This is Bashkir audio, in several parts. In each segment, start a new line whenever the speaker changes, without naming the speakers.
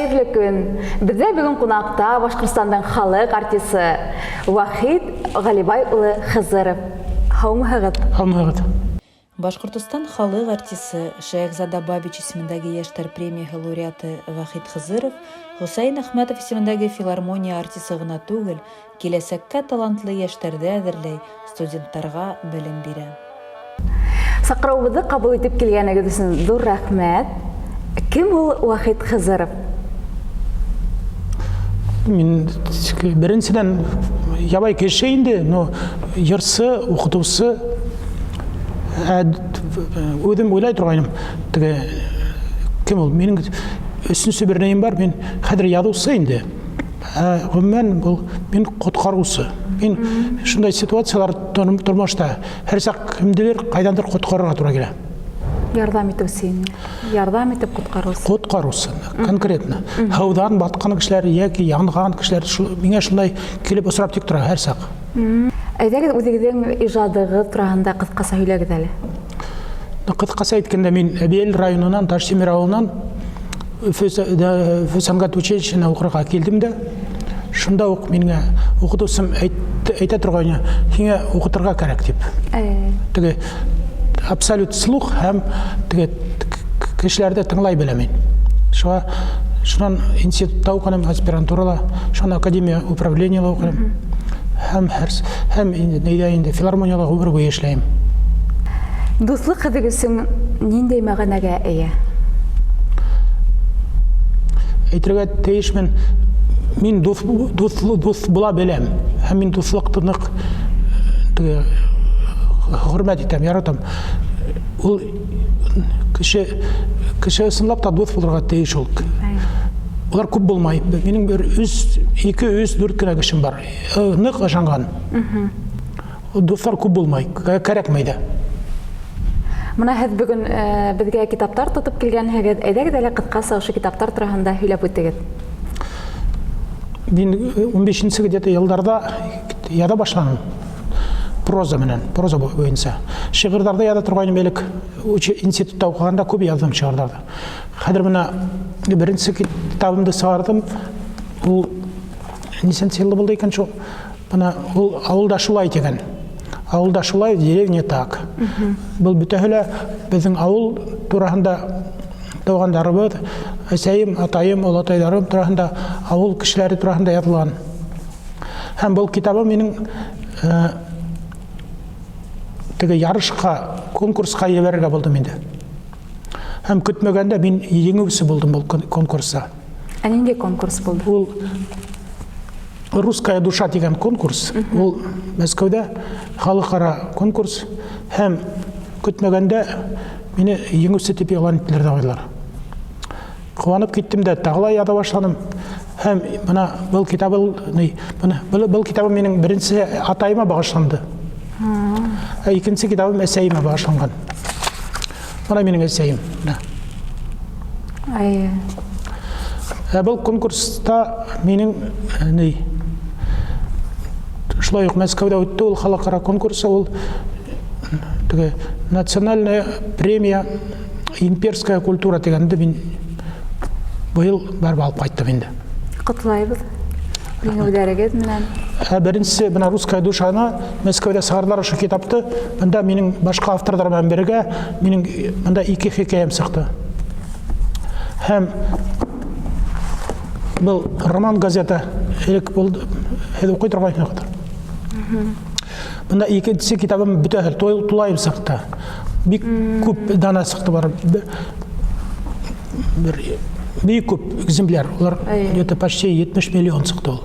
Хәйерле көн! Беҙҙә бөгөн ҡунаҡта Башҡортостандың халыҡ артисы Вахит Ғәлибай улы Хызыров. Һаумыһығыҙ?
Һаумыһығыҙ!
Башҡортостан халыҡ артисы, Шәйехзада Бабич исемендәге йәштәр премияһы лауреаты Вахит Хызыров Хөсәйен Әхмәтов исемендәге филармония артисы ғына түгел, киләсәккә талантлы йәштәрҙе әҙерләй, студенттарға белем бирә.
Саҡырыуыбыҙҙы ҡабул итеп килгәнегеҙ өсөн ҙур рәхмәт. Кем ул Вахит Хызыров?
Мин беренсенән ябай кеше инде, но йырсы, укытучы. Ә үзем уйлай торгайным, теге кем ул? Минем өченче бер нәем бар, мин хәзер язучы инде. Ә гомумән бу мин коткаручы. Мин шундай ситуациялар тормышта һәрчак кемдер кайдандыр коткарырга тура килә.
Ярҙам итеүсе инде. Ярҙам итеп ҡотҡарыусы.
Ҡотҡарыусы, конкретно. Һыуҙан батҡан кешеләр йәки янған кешеләр шул, миңә шундай килеп осрап тик тора һәр саҡ.
Әйҙәгеҙ, үҙегеҙҙең ижадығыҙ тураһында ҡыҫҡаса һөйләгеҙ әле.
Ҡыҫҡаса әйткәндә, мин Әбйәлил районынан, Таштимер ауылынан Өфө, Өфө сәнғәт училищеһына уҡырға килдем дә, шунда уҡ миңә уҡытыусым әйтә торғайны, һиңә уҡытырға кәрәк тип. Теге абсолют слух һәм теге кешеләрҙе тыңлай беләм мин. Шуға шунан институтта уҡыным, аспирантурала, шунан академия управлениела уҡыным. Һәм һәр, һәм инде нейҙә инде филармонияла ғүмер буйы эшләйем.
Дуҫлыҡ һеҙҙең өсөн ниндәй мәғәнәгә эйә?
Әйтергә тейешмен, мин дуҫ, дуҫ, дуҫ була беләм. Һәм мин дуҫлыҡты ныҡ теге хөрмәт итәм, яратам. Ул кеше кеше ысынлап та дуҫ булырға тейеш ул. Улар күп булмай. Минең бер 3, 2, 3, 4 кенә кешем бар. Ныҡ ышанған. Дуҫлар күп булмай, кәрәкмәй дә.
Мына һеҙ бөгөн беҙгә китаптар тотоп килгәнһегеҙ. Әйҙәгеҙ әле ҡыҫҡаса ошо китаптар тураһында һөйләп үтегеҙ.
Мин 15 где-то йылдарҙа яҙа башланым. Проза менән, проза буйынса. Шиғырҙарҙы яҙа торғайным элек. Институтта уҡығанда күп яҙҙым шиғырҙарҙы. Хәҙер менә беренсе китабымды сығарҙым. Ул нисәнсе йылда булды икән шул? Бына ул ауылда шулай тигән. Ауылда шулай, в деревне так. Был бөтәһе лә беҙҙең ауыл тураһында туғандарыбыҙ, әсәйем, атайым, олатайҙарым тураһында, ауыл кешеләре тураһында яҙылған. Һәм был китабым минең теге ярышҡа, конкурсҡа ебәрергә булдым инде. Һәм көтмәгәндә мин еңеүсе булдым был конкурста.
Ә ниндәй конкурс булды?
Ул Русская душа дигән конкурс. Ул Мәскәүҙә халыҡ-ара конкурс. Һәм көтмәгәндә мине еңеүсе тип иғлан иттеләр дә ҡуйҙылар. Ҡыуанып киттем дә, тағы ла яҙа башланым. Һәм бына был китабым, бына был китабым минең беренсе атайыма бағышланды. Ә икенсе китабым әсәйемә бағышланған. Бына минең әсәйем. Менә.
Ай.
Ә был конкурста минең ни шулай уҡ Мәскәүҙә үтте ул халыҡ-ара конкурсы, ул теге национальная премия имперская культура тигәнде мин быйыл барып алып ҡайттым инде.
Ҡотлайбыҙ. Еңеүҙәрегеҙ менән.
Ә беренсе бына Русская душаны Мәскәүҙә сығарҙылар ошо китапты. Бында минең башҡа авторҙар менән бергә минең бында ике хикәйәм сыҡты. Һәм был роман газета элек булды, һеҙ уҡый торғайһығыҙ. Бында икенсе китабым бөтәһе тулайым сыҡты. Бик күп дана сыҡты бар. Бер бик күп экземпляр. Улар где-то почти 70 миллион сыҡты ул.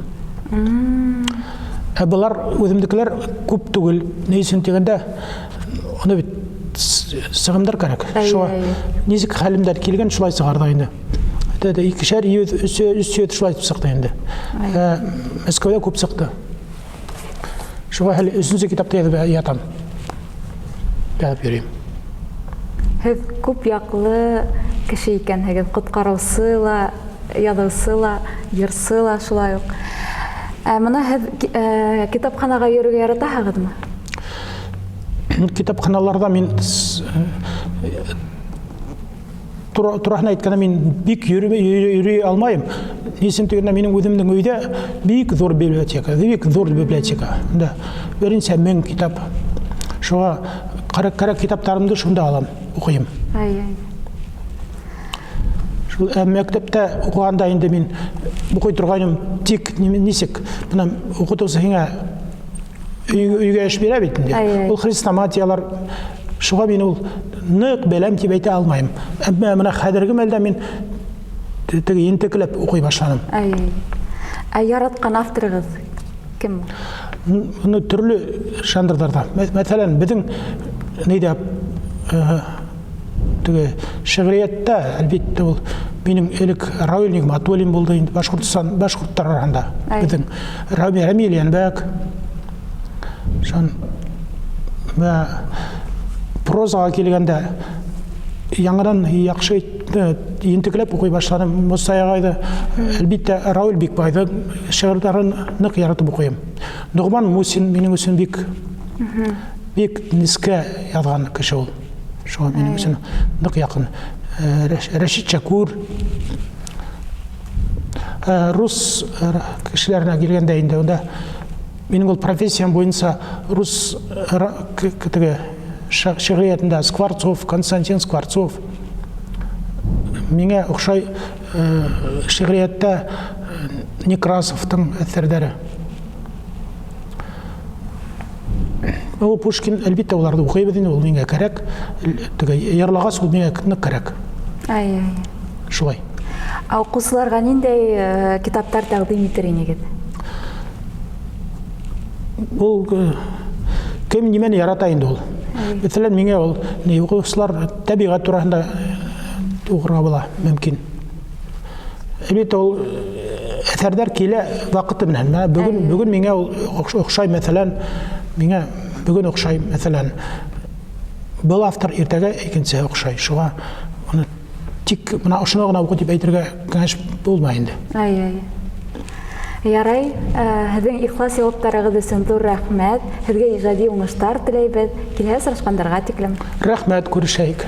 Ә былар үҙемдекеләр күп түгел. Ни өсөн тигәндә, уны бит сығымдар кәрәк. Шуға нисек хәлемдән килгән, шулай сығарҙыҡ инде. Әйтә, икешәр йөҙ, өс йөҙ шулай итеп сыҡты инде. Ә Мәскәүҙә күп сыҡты. Шуға әле өсөнсө китапты яҙып ятам. Яҙып йөрөйөм.
Һеҙ күп яҡлы кеше икәнһегеҙ, ҡотҡарыусы ла, яҙыусы ла, йырсы ла шулай уҡ. Ә бына һеҙ китапханаға йөрөргә яратаһығыҙмы?
Китапханаларҙа мин Тураһын әйткәндә, мин бик йөрөй алмайым. Ни өсөн тигәндә, минең үҙемдең өйҙә бик ҙур библиотека, бик ҙур библиотека. Унда бернисә мең китап. Шуға кәрәк китаптарымды шунда алам, уҡыйым.
Ай, ай.
Шул мәктәптә уҡығанда инде мин уҡый торғайным, тик нисек, бына уҡытыусы һиңә өйгә эш бирә бит инде. Ул хрестоматиялар, шуға мин ул ныҡ беләм тип әйтә алмайым. Әммә менә хәҙерге мәлдә мин теге ентекләп уҡый башланым.
Ай. Ә яратҡан авторығыҙ кем?
Уны төрлө жанрҙарҙа. Мәҫәлән, беҙҙең нейҙә теге шиғриәттә, әлбиттә, ул минең элек Равил Нигматуллин булды инде, Башҡортостан, башҡорттар араһында. Беҙҙең Рамил Йәнбәк. Шун вә прозаға килгәндә яңынан яҡшы ентекләп уҡый башланым Муса ағайҙы. Әлбиттә, Рауил Бикбайҙың шиғырҙарын ныҡ яратып уҡыйым. Ноғман Мусин минең өсөн бик бик нескә яҙған кеше ул. Шуға минең өсөн ныҡ яҡын. Рәшит Шәкүр. Рус кешеләренә килгәндә инде унда минең ул профессиям буйынса рус теге шиғриәтендә Скворцов, Константин Скворцов. Миңә оҡшай шиғриәттә Некрасовтың әҫәрҙәре. Ул Пушкин, әлбиттә, уларҙы уҡыйбыҙ инде, ул миңә кәрәк. Теге йырлағас, ул миңә ныҡ кәрәк.
Ай, ай.
Шулай.
Ә уҡыусыларға ниндәй китаптар тәҡдим итер инегеҙ?
Ул кем нимәне ярата инде ул. Мәҫәлән, миңә ул ни уҡыусылар тәбиғәт тураһында уҡырға була мөмкин. Әлбиттә, ул әҫәрҙәр килә ваҡыты менән. Менә бөгөн миңә ул оҡшай, мәҫәлән, миңә бөгөн оҡшай, мәҫәлән, был автор иртәгә икенсеһе оҡшай. Шуға уны тик бына ошоно ғына уҡы тип әйтергә кәңәш булмай инде.
Ай, ай. Ярай, һеҙҙең ихлас яуаптарығыҙ өсөн ҙур рәхмәт. Һеҙгә ижади уңыштар теләйбеҙ. Килһә осрашҡандарға тиклем.
Рәхмәт, күрешәйек.